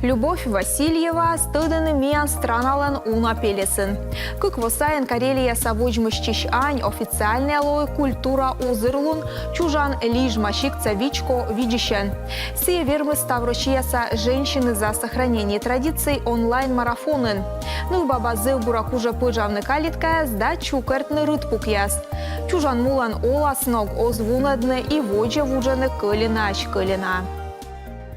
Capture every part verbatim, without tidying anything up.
Любовь Васильеваӧс тӧдӧны миян страналӧн уна пельӧсын. Кык во сайын Карелияса водзмӧстчысь ань официальнӧя лои культура узырлун чужан Лижма сиктса вичко видзысьӧн. Сійӧ вермис ставроссияса «Женщины за сохранение традиций» онлайн-марафонын. Нывбаба зэв бура кужӧ пӧжавны калиткаяс да чукӧртны рытпукъяс. Чужан мулӧн оласног оз вунӧдны и водзӧ вуджӧны кӧлинаысь кӧлина.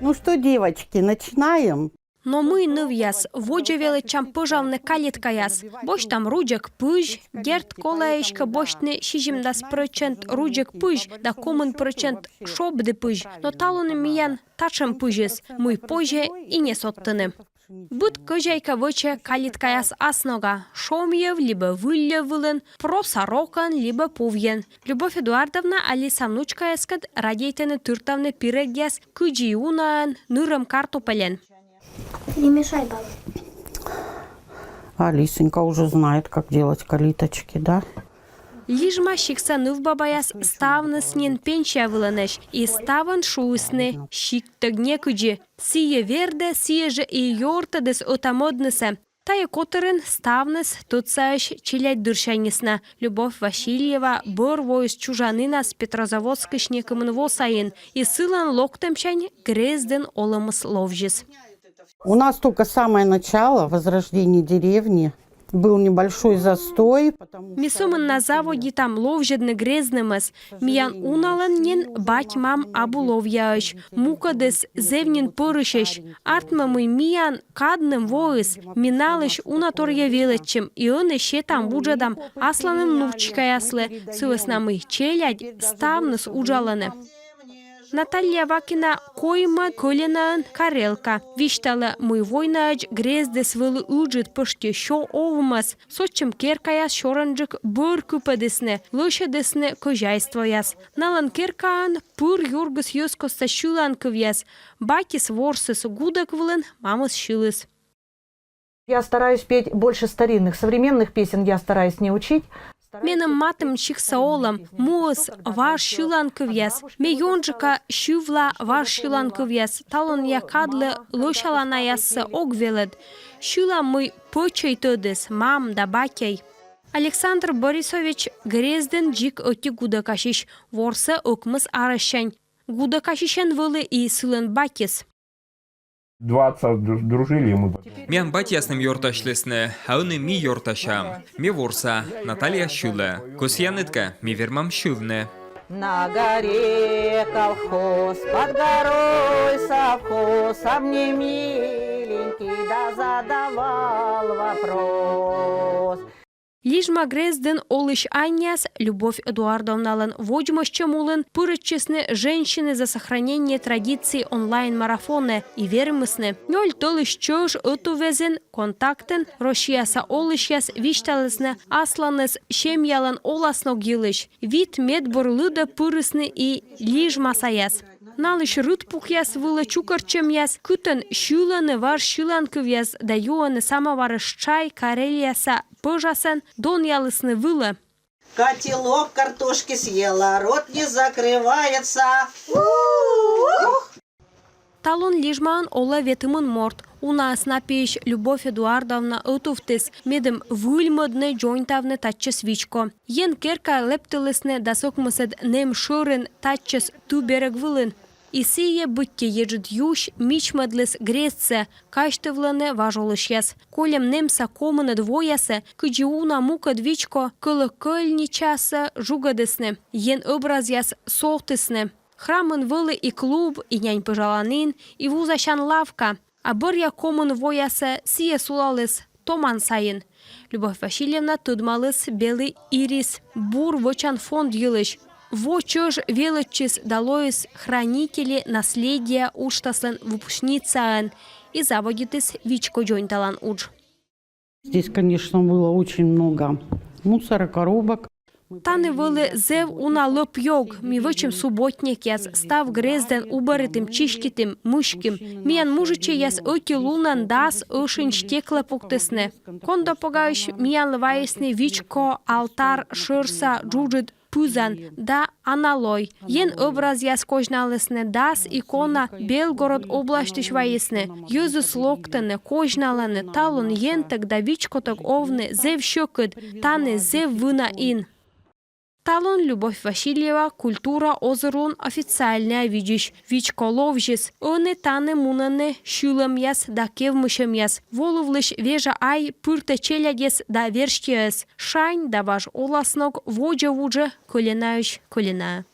Ну что, девочки, начинаем? Но мый, нывъяс, водзӧ велӧдчам пӧжавны калиткаяс. Босьтам руджӧк пызь, дерт, колӧ эськӧ босьтны сизимдас прӧчент руджӧк пызь да комын прӧчент шобді пызь, но талун миян татшӧм пызьыс, мый позьӧ и не содтыны. Быд кӧзяйка вӧчӧ калиткаяс ас нога, шомйӧв либӧ выльйӧв вылын, просорокӧн либӧ пувйӧн. Любовь Эдуардовна али са внучкаяскӧд радейтӧны тыртавны пирӧгъяс кыдзи унаӧн, нырӧм картупельӧн. Не мешай, баба. Алисонька уже знает, как делать калиточки, да? Лижма сиктса нывбабаяс ставныс нин пенсия вылынӧсь, и ставӧн шуисны сиктӧг некыдзи. Сійӧ вердӧ, сійӧ жӧ и ёртӧдіс ӧта-мӧднысӧ. Тайӧ котырын ставныс тӧдсаӧсь челядьдырсяньыс на. Любовь Васильева бӧр воис чужанінас Петрозаводскысь некымын во сайын, и сылӧн локтӧмсянь Грездын олӧмыс ловзис. У нас только самое начало, возрождение деревни. Был небольшой застой, потому... Ми сӧмын на заводитам ловзьӧдны Грездынӧс. Миян уналӧн нин бать-мам абу ловъяӧсь, мукӧдыс зэв нин пӧрысьӧсь. Артмӧ, мый миян кадным воис, ми налысь унаторйӧ велӧдчим и ӧні сетам-вуджӧдам асланым внучкаяслы, сы вӧсна мый челядь ставныс уджалӧны. Наталья Вакина коймӧд кӧлинаӧн карелка. Висьталӧ, мый войнаӧдз Грездыс вӧлі ыджыд, пӧшти сё овмӧс. Сотчӧм керкаяс сёрӧнджык бӧр кыпӧдісны, лӧсьӧдісны кӧзяйствояс. Налӧн керкаын пыр юргис йӧзкостса сьыланкывъяс. Батьыс ворсіс гудӧк вылын, мамыс сьыліс. Я стараюсь петь больше старинных, современных песен я стараюсь не учить. Меным матым сиктса олӧм, муыс важ сьыланкывъяс. Ме ёнджыка сьывла важ сьыланкывъяс, талунъя кадлы лӧсяланаяссӧ ог велӧд. Сьыла, мый пӧчӧй тӧдіс, мам да батьӧй. Александр Борисович Грездын дзик ӧти гудӧкасьысь, ворсӧ ӧкмыс арӧссянь. Гудӧкасьысьӧн вӧлі и сылӧн батьыс. Два отца дру-, дружили, и мы... Миян батьясным ёртасьлісны, а ӧні ми ёртасям. Ме ворса, Наталья сьылӧ. Кӧсъянныд кӧ, ми вермам сьывны. На горе колхоз, под горой совхоз, а мне миленький да задавал вопрос. Лижма Грездын олысь аньяс Любовь Эдуардовналӧн водзмӧстчӧм улын пырӧдчисны «Женщины за сохранение традиций» онлайн-марафонӧ и вермисны. Нёль тӧлысь чӧж ӧтуввезйын «Контактын» Россияса олысьяс висьталісны асланыс семьялӧн оласног йылысь. Вит медбур лыдӧ пырисны и лижмасаяс. Налысь рытпукъяс вылӧ чукӧртчӧмъяс, кытӧн сьылӧны важ сьыланкывъяс да юӧны самӧварысь чай Карелияса пӧжасӧн, донъялісны вылӧ. Котелок картошки съела, рот не закрывается. Ух! Талун Лижмаын олӧ ветымын морт. Унаӧс на пиысь Любовь Эдуардовна ӧтувтіс, медым выльмӧдны дзоньтавны татчӧс вичко. Ен керкаӧ лэптылісны дас ӧкмысӧд нэм шӧрын татчӧс ты берег вылын. И сійӧ быттьӧ еджыд юсь мичмӧдліс Грездсӧ, казьтывлӧны важ олысьяс. Кольӧм нэмса комынӧд воясӧ, кыдзи уна мукӧд вичко, колокольничасӧ жугӧдісны, ен ӧбразъяс сотісны. Храмын вӧлі и клуб, и нянь пӧжаланін, и вузасян лавка. А бӧръя комын воясӧ сійӧ сулаліс томан сайын. Любовь Васильевна тӧдмаліс «Белый ирис» бур вӧчан фонд йылысь. Во чӧж велӧдчис да лоис «Хранители наследия» уджтаслӧн выпускницаӧн и заводитіс вичко дзоньталан удж. Здесь, конечно, было очень много мусора, коробок. Тані вӧлі зэв уна лӧп-ёг, ми вӧчим субботникъяс, став Грездӧн убӧритім, чиститім, мыським. Миян мужичӧйяс ӧти лунӧн дас ӧшинь стеклӧ пуктісны. Кондопогаысь миянлы вайисны вичко алтар шӧрса джуджыд пызан да аналой. Ен ӧбразъяс козьналісны, дас икона Белгород обласьтысь вайисны. Йӧзыс локтӧны, козьналӧны, талун ентӧг да вичкотӧг овны зэв сьӧкыд, тані зэв вына ин. Талун Любовь Васильева культура озырлун официальнӧя видзысь. Вичко ловзис, ӧні тані мунӧны сьылӧмъяс да кевмысьӧмъяс. Волывлысь вежа ай пыртӧ челядьӧс да верстьӧӧс. Шань да важ оласног водзӧ вуджӧ кӧленаысь кӧленаӧ.